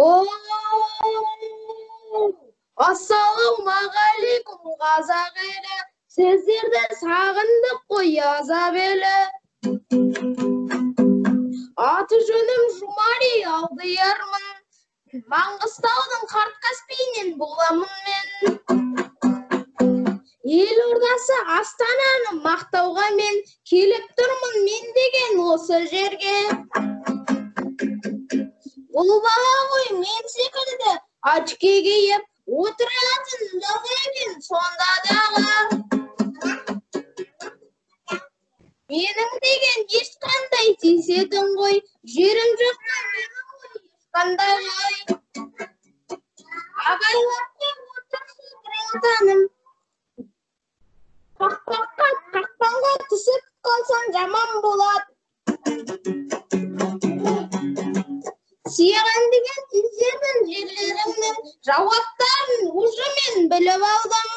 О, ассалаумағалейкум, қазақ елі, сіздерді сағындық қой азап елі. Аты жөнім Жұмали Алдиярмын, Маңғыстаудың қарт Каспийінен боламын мен. Елордасы Астананы мақтауға мен келіп тұрмын мен деген осы жерге. Бұл бала ғой мен секілді очки киіп отыратын жоқ екен сонда дағы. Менің деген ешқандай тиісетін ғой, жерім жоқ қой менің ғой ешқандай ғой. Ағайлар отыршы братаным. Қақпаққа, қақпанға түсіп қалсаң жаман болады. Саған деген тиісетін жерлеріңнің жауаптарын уже мен біліп алдым.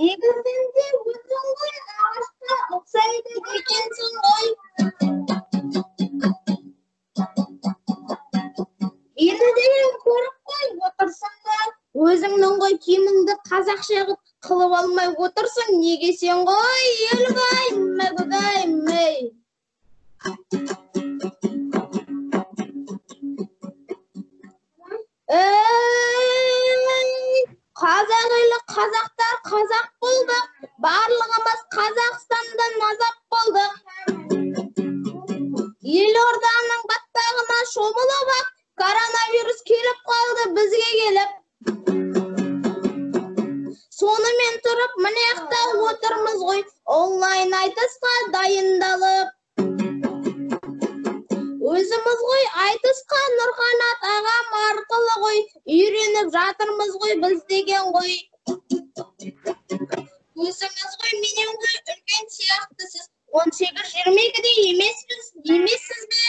Негізінде өзің ғой ағашқа ұқсайды екенсің ғой. Мені деген көріп қой отырсың да, өзіңнің ғой киіміңді қазақша қылып алмай отырсың, неге сен ғой елбай, мәгүгай, мей. Ей, қазақ елі, қазақтар қазақ болдық, барлығымыз Қазақстандан азап болдық. Елорданың батпағына шомылып ақ, коронавирус келіп қалды бізге келіп. Сонымен тұрып мына жақта отырмыз ғой, онлайн айтысқа дайындалып. Өзіміз ғой айтысқа Нұрқанат ағам арқылы ғой үйреніп жатырмыз ғой біз деген ғой. Өзіңіз ғой менен ғой үлкен сияқтысыз, 18-22-де емеспіз, емессіз бе?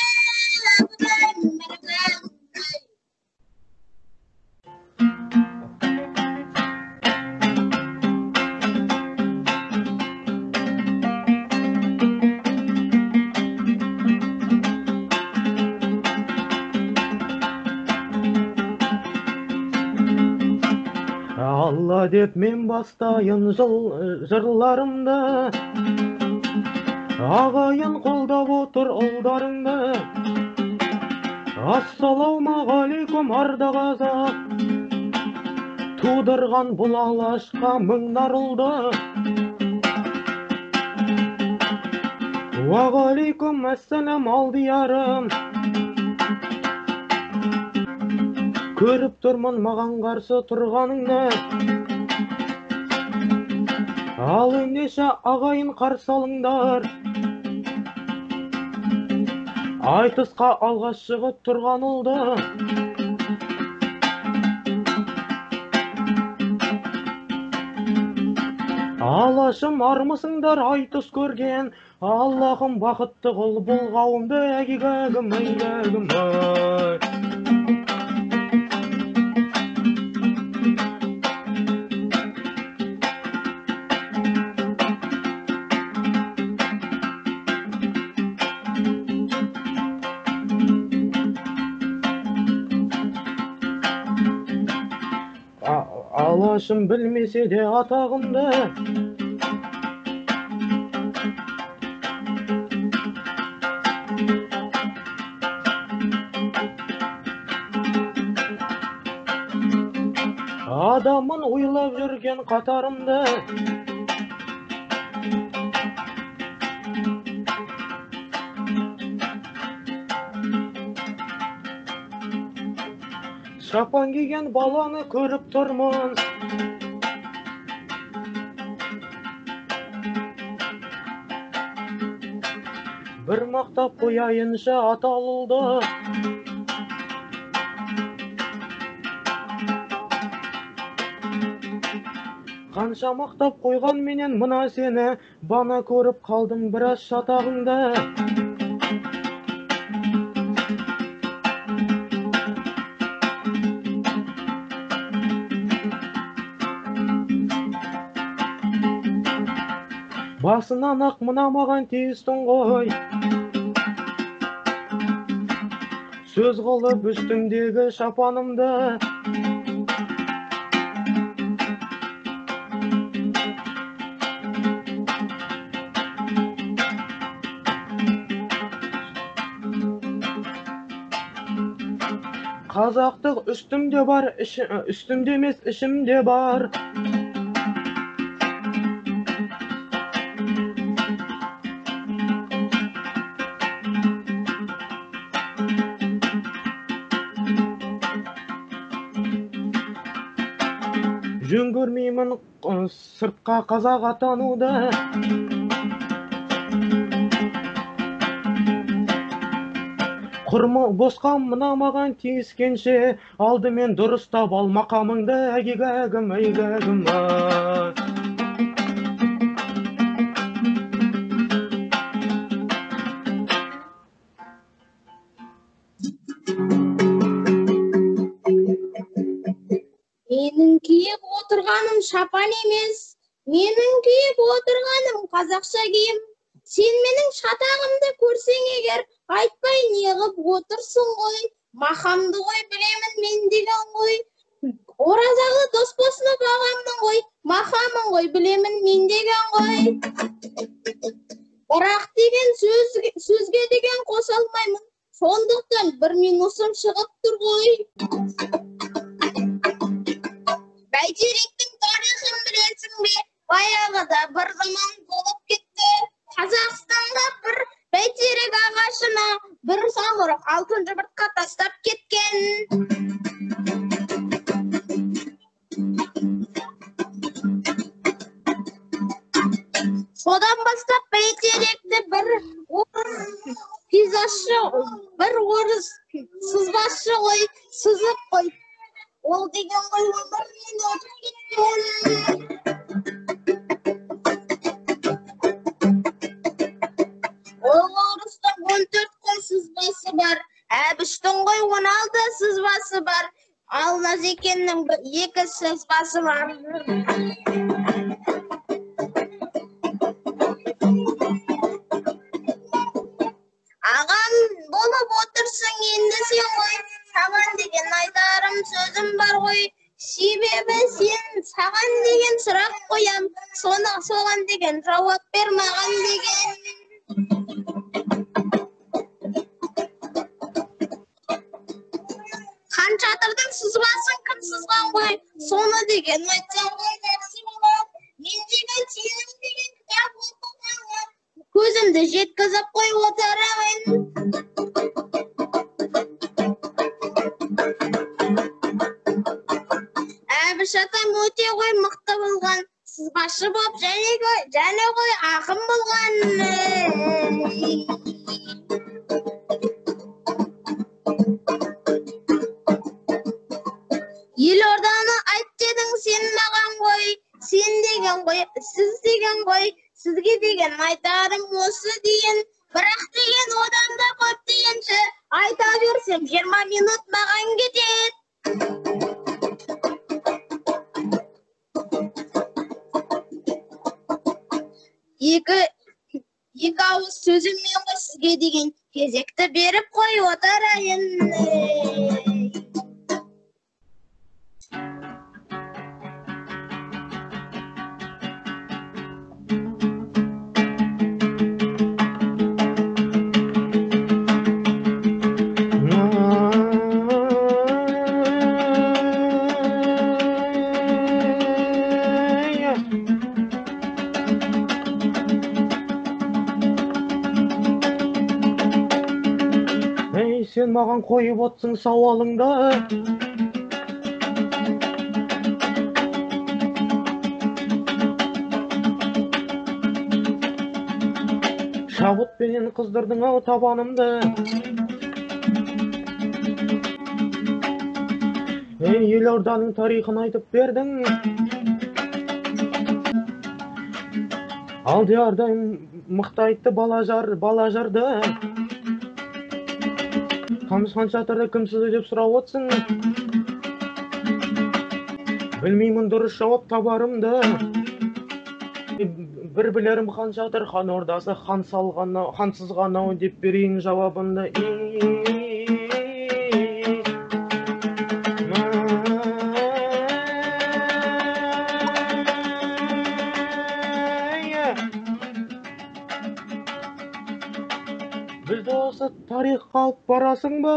Алла деп мен бастайын жырларымды, ағайын қолдап отыр ұлдарыңды. Ассалаумағалейкум, арда қазақ, тудырған бұл алашқа мыңдар ұлды. Уағалейкум ассалам, алдиярым, көріп тұрмын маған қарсы тұрғаныңды. Ал ендеше ағайын қарсы алыңдар, айтысқа алға шығып тұрған ұлды. Алашым армысыңдар айтыс көрген, Аллахым бақытты қыл бұл қауымды. Әгігігім, әгігігім, ай. Алашым білмесе де атағымды, адамын ойлап жүрген қатарымды. Шапан киген баланы көріп тұрмын, бір мақтап қояйыншы аталылды. Қанша мақтап қойған менен мына сені, бана көріп қалдым біраз шатағыңды. Басынан ақ мына маған тиістің ғой. Сөз қылып үстімдегі шапанымды. Қазақтық үстімде бар, үстімде емес ішімде бар. Жөн көрмеймін сыртқа қазақ атануды. Құрма босқа мына маған тиіскенше, алдымен дұрыстап ал мақамыңды, әгегәгім, әйгәгім. Менің киіп отырғаным шапан емес, менің киіп отырғаным қазақша киім. Сен менің шатағымды көрсең егер, айтпай неғып отырсың ғой, мақамды ғой білемін мен деген ғой. Оразалы Досболсынов ағамның ғой, мақамын ғой білемін мен деген ғой. Бірақ деген сөзге деген қоса алмаймын, сондықтан бір минусым шығып тұр ғой. Бәйтеректің тарихын білесің бе? Баяғыда бір заман болып кетті. Қазақстанда бір бәйтерек ағашына бір самұрық алтын жұмыртқа тастап кеткен. Содан бастап бәйтеректі бір орыс пейзажшы, бір орыс сызбашы ғой, сызып қой. Ол деген ғой өмірінен өтіп кеткен. Ол орыстың 14 қой сызбасы бар, Әбіштің ғой 16 сызбасы бар, ал Назекеннің 2 сызбасы бар. Ағам болып отырсың енді сен ғой, саған деген айтарым сөзім бар ғой. Себебі сен саған деген сұрақ қоям, соған деген жауап бер маған деген. Хан шатырдың сызбасын кім сызған ғой, соны деген айтсаң ғой жақсы болады. Мен деген сенің деген кітап оқығанға көзімді жеткізіп қой отырамын. Әбіш атам өте ғой мықты болған, сызбашы боп және ғой ақын болған. Елорданы айт дедің сен маған ғой, сен деген ғой, сіз деген ғой, сізге деген айтарым осы дейін. Бірақ деген одан да көп дейінші, айта берсем 20 минут маған кетеді. Екі ауыз сөзіммен ғой сізге деген кезекті беріп қой отырайын. Сен маған қойып отырсың сауалыңды. Шабытпенен қыздырдың ау табанымды. Ей, елорданың тарихын айтып бердің. Алдиярдай мықты айтты бала жарды. Қамыс хан шатырды кім сызды деп сұрап отырсың. Білмеймін дұрыс жауап табарымды. Бір білерім хан шатыр, хан ордасы, хан салған, хан сызған ау деп берейін жауабымды. Бізді осы тарихқа алып барасың ба?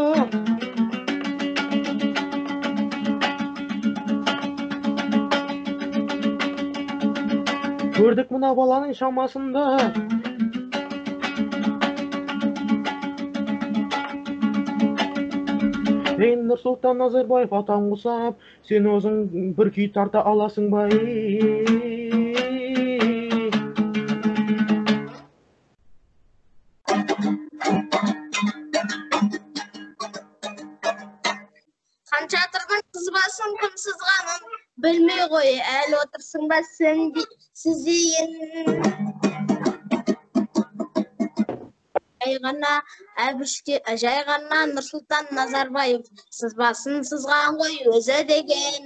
Көрдік мына баланың шамасында. Ей, Нұрсұлтан Назарбаев атаң құсап, сен өзің бір күй тарта аласың ба? Хан шатырдың сызбасын кім сызғанын білмей ғой, әлі отырсың ба сіздейін. Жай ғана Әбішке, жай ғана Нұрсұлтан Назарбаев сызбасын сызған ғой өзі деген.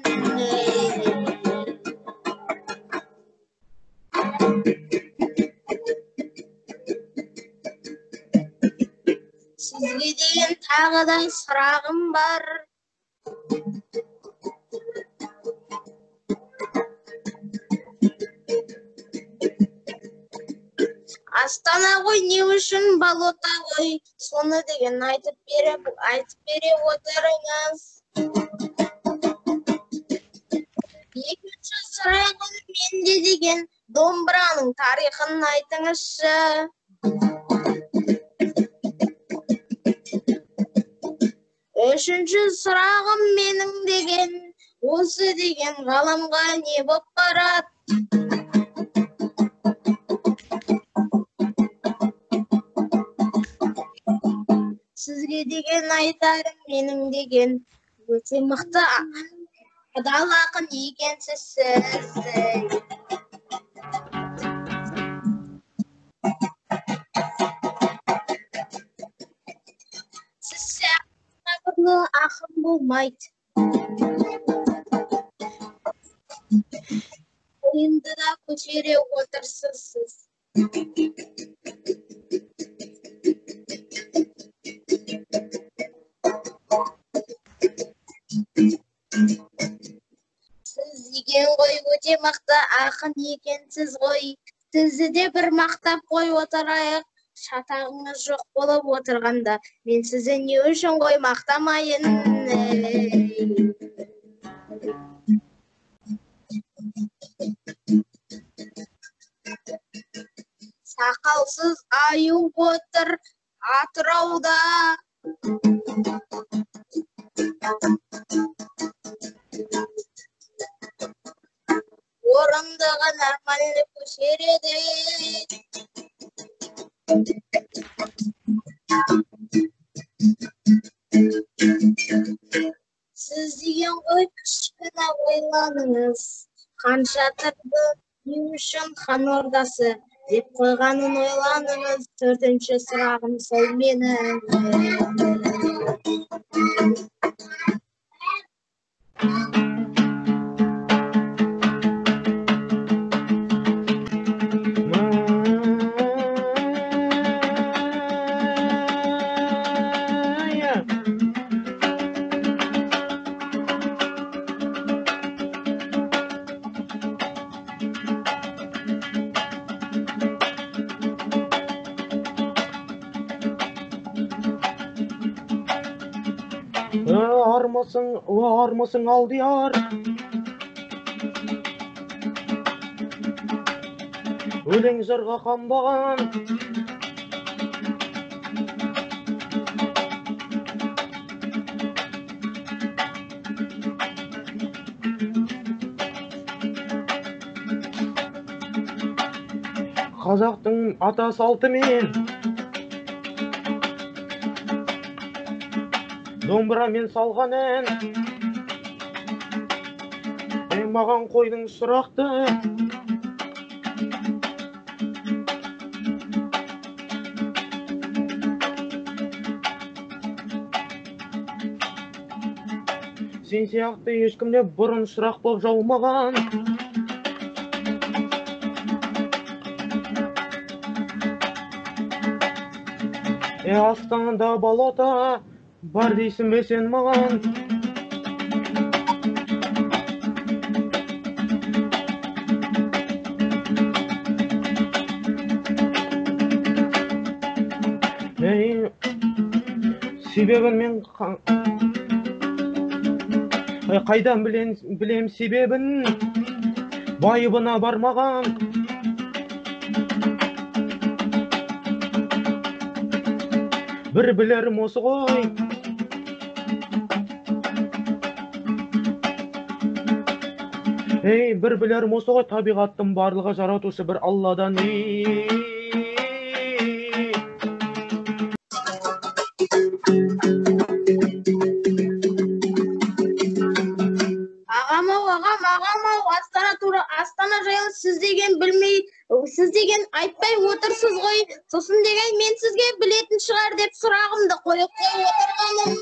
Сізге деген тағы да сұрағым бар. Астана ғой не үшін болота ғой, соны деген айтып бере отырыңыз. Екінші сұрағым менде деген домбыраның тарихын айтыңызшы. Үшінші сұрағым менің деген осы деген ғаламға не боп барады? Сізге деген айтарым менің деген өте мықты адал ақын екенсіз сіз. Сіз сияқты ақын болмайды. Ойынды да көтере отырсыз сіз. Сіз деген ғой өте мықты ақын екенсіз ғой. Сізді де бір мақтап қой отырайық. Шатағыңыз жоқ болып отырғанда мен сізді не үшін ғой мақтамайын? Сақалсыз аю отыр Атырауда. Орындығы нормально көшереді. Сіз деген ғой кішкене ойланыңыз. Хан шатырды не үшін хан ордасы деп қойғанын ойланыңыз. Төртінші сұрағым сол менің. Армысың алдияр? Өлең жырға қанбаған. Қазақтың ата салтымен домбырамен салған ән. Маған қойдың сұрақты. Сен сияқты ешкімде бұрын сұрақ боп жаумаған. Астанада болота бар дейсің бе сен маған? Себебін мен қайдан білем себебін, байыбына бармаған. Бір білерім осы ғой. Ей, бір білерім осы ғой, табиғаттың барлығы жаратушы бір Алладан. Ағам-ау, ағам, ағам-ау, Астана тура, Астана жайлы сіз деген білмей, сіз деген айтпай отырсыз ғой. Сосын деген мен сізге білетін шығар деп сұрағымды қойып қойып отырғаным.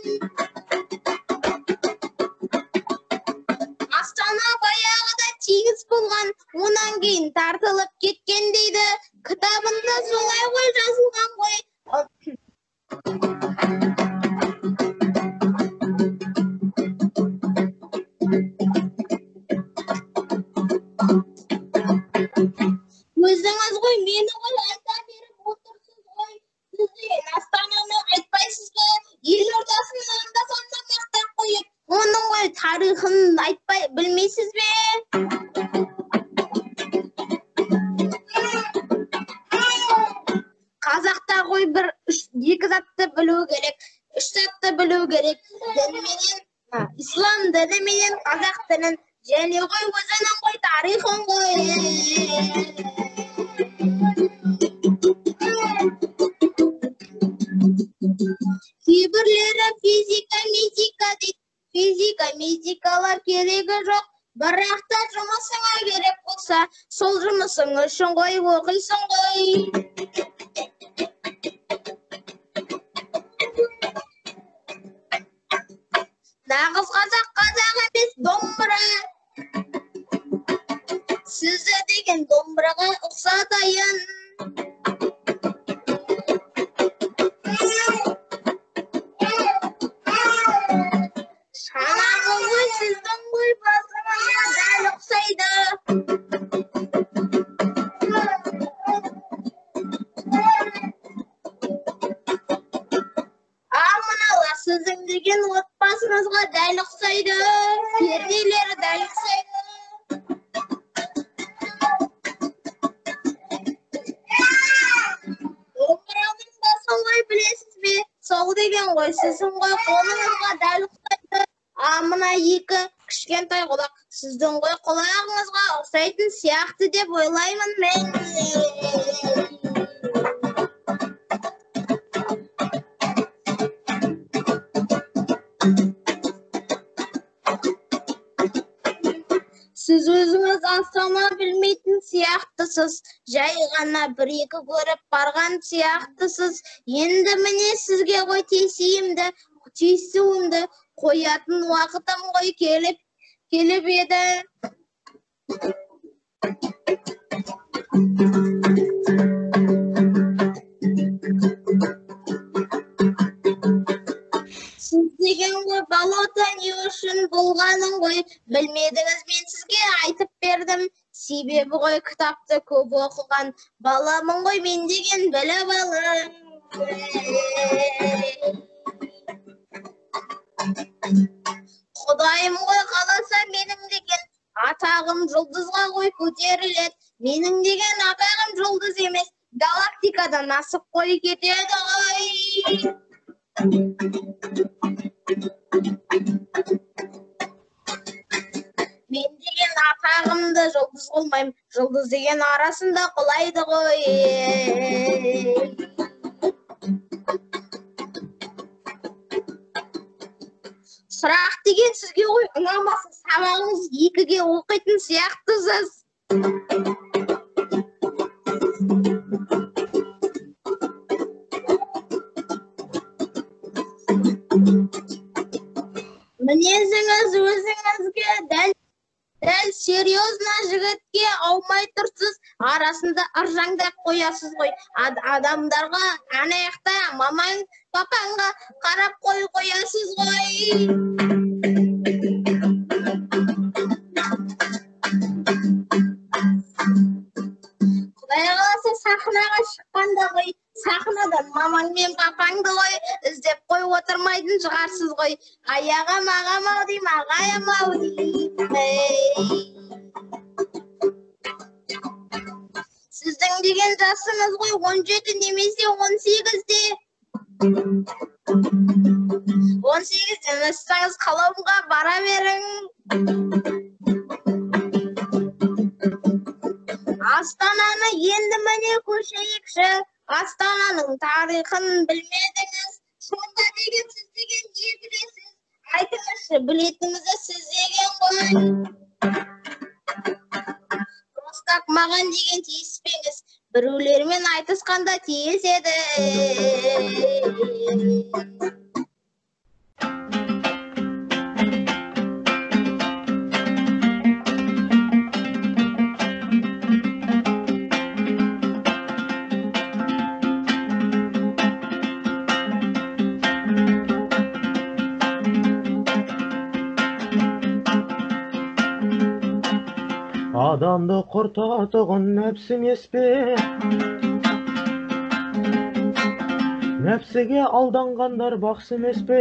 Астана баяғыда теңіз болған, онан кейін тартылып кеткен дейді. Кітабында солай ғой жазылған ғой. Өзіңіз ғой, мені ғой айта беріп отырсыз ғой. Сіз деген Астананы айтпайсыз ба? Елордасын анда-санда мақтап қойып, оның ғой тарихын айтпай білмейсіз бе? Қазақта ғой бір үш, екі затты білу керек, үш затты білу керек. Дін менен, ислам діні менен қазақ тілін, және ғой өзінің ғой тарихын ғой. Кейбірлері физика, мизика дейді. Физика, мизикалар керегі жоқ. Бірақ та жұмысыңа керек болса, сол жұмысың үшін ғой оқисың ғой. Нағыз қазақ қазақ емес, домбыра. Сізді деген домбыраға ұқсатайын. Шанағы ғой сіздің ғой басыңызға дәл ұқсайды. Ал мыналар сіздің деген отбасыңызға дәл ұқсайды. Пернелері дәл ұқсайды. Домбыраның басын ғой білесіз бе? Сол деген ғой сіздің ғой қолыңызға дәл ұқсайды. А мына екі кішкентай құлақ сіздің ғой құлағыңызға ұқсайтын сияқты деп ойлаймын мен. Сіз өзіңіз Астана білмейтін сияқтысыз, жай ғана бір-екі көріп барған сияқтысыз. Енді міне сізге ғой тиісуімді қоятын уақытым ғой келіп еді. Сіз деген ғой болото не үшін болғанын ғой білмедіңіз, мен сізге айтып бердім. Себебі ғой кітапты көп оқыған баламын ғой мен деген, біліп алың. Құдайым ғой қаласа менің деген атағым жұлдызға ғой көтеріледі. Менің деген атағым жұлдыз емес, галактикадан асып қой кетеді ғой. Мен деген атағымды жұлдыз қылмаймын, жұлдыз деген арасында құлайды ғой. Сұрақ деген сізге ғой ұнамаса сабағыңыз екіге оқитын сияқтысыз. Мінезіңіз өзіңізге дәл серьезно жігітке аумай тұрсыз, арасында ыржаңдап қоясыз ғой. Адамдарға ана жақта мамаң, папаңға қарап қоясыз ғой. Құдай қаласа сахнаға шыққанда ғой Сахнадан мамаң мен папаңды ғой іздеп қой отырмайтын шығарсыз ғой. Ай ағам, ағам ау деймін, ағайым ау деймін. Сіздің деген жасыңыз ғой 17 немесе 18-де. 18-ден ассаңыз Қалауымға бара берің. Астананы енді міне көшейікші. Астананың тарихын білмедіңіз. Сонда деген сіз деген не білесіз? Айтыңызшы, білетініңізді сіз деген ғой. Просто маған деген тиіспеңіз. Біреулермен айтысқанда тиіседі. Адамды құртатұғын нәпсі емес пе? Нәпсіге алданғандар бақсы емес пе?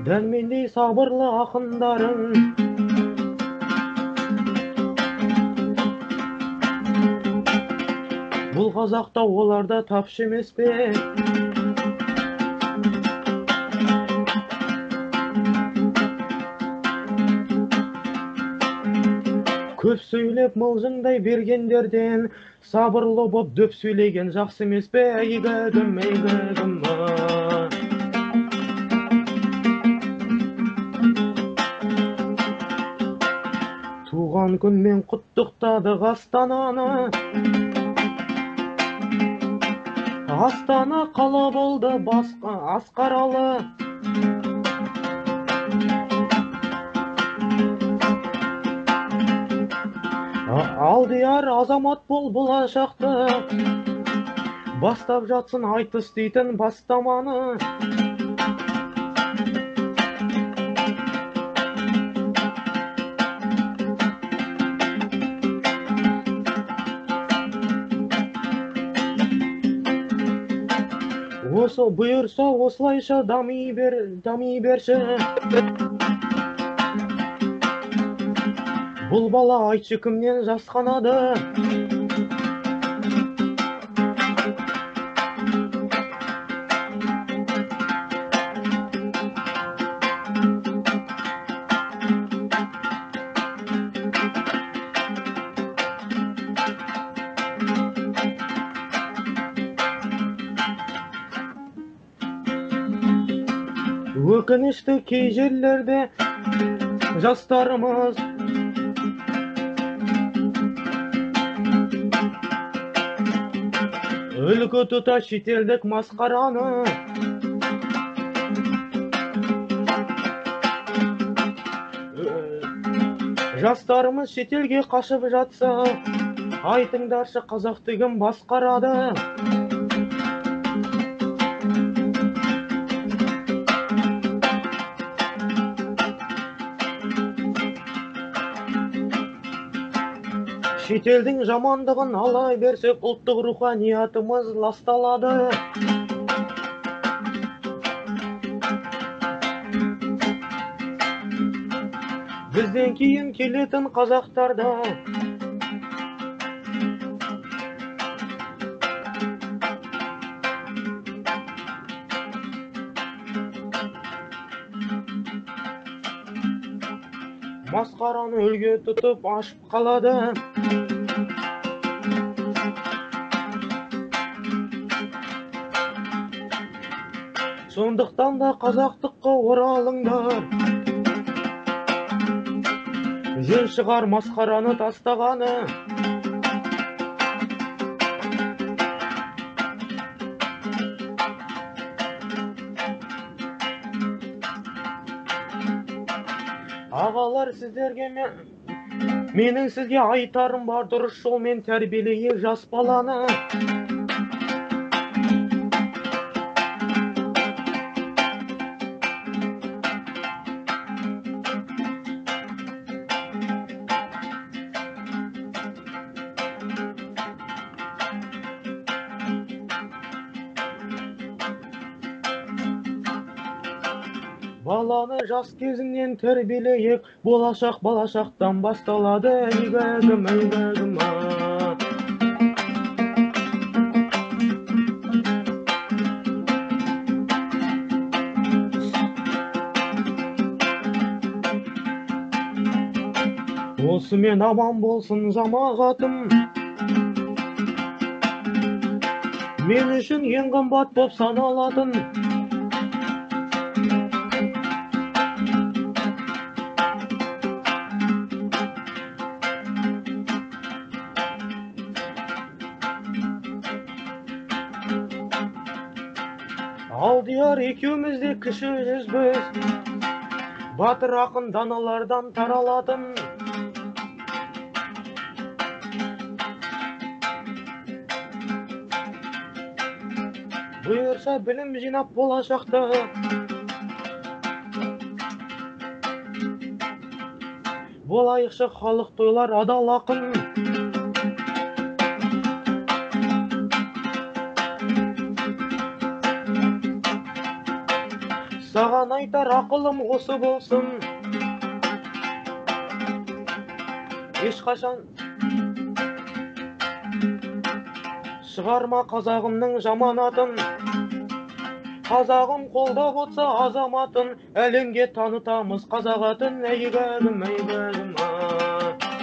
Дәл мендей сабырлы ақындарың бұл қазақта оларда тапшы емес пе? Көп сөйлеп мылжыңдай бергендерден сабырлы боп дөп сөйлеген жақсы емес пе? Игігім, игігім. Туған күнмен құттықтадық Астананы. Астана қала болды басқа асқаралы. Алдияр азамат бол болашақты, бастап жатсын айтыс дейтін бастаманы. Осы бұйырса осылайша дами бер, дами берші. Бұл бала айтшы кімнен жасқанады? Өкінішті кей жерлерде жастарымыз үлгі тұта шетелдік масқараны. Жастарымыз шетелге қашып жатса, айтыңдаршы қазақты кім басқарады? Шетелдің жамандығын ала берсек, ұлттық руханиятымыз ласталады. Бізден кейін келетін қазақтарда масқараны үлгі тұтып ашып қалады. Сондықтан да қазақтыққа оралыңдар. Жөн шығар масқараны тастағаны. Ағалар, сіздерге менің сізге айтарым бар, дұрыс жолмен тәрбиелейік жас баланы. Баланы жас кезінен тәрбиелейік, болашақ балашақтан басталады, игігім, игігім, а. Осымен аман болсын жамағатым, мен үшін ең қымбат боп саналатын. Алдияр екеуміз де кіші жүзбіз, батыр ақын даналардан таралатын. Бұйырса білім жинап болашақта, болайықшы халық тойлар адал ақын. Саған айтар ақылым осы болсын, ешқашан шығарма қазағымның жаман атын. Қазағым қолдап отырса азаматын, әлемге танытамыз қазақ атын. Әйгерім, әйгерім, а.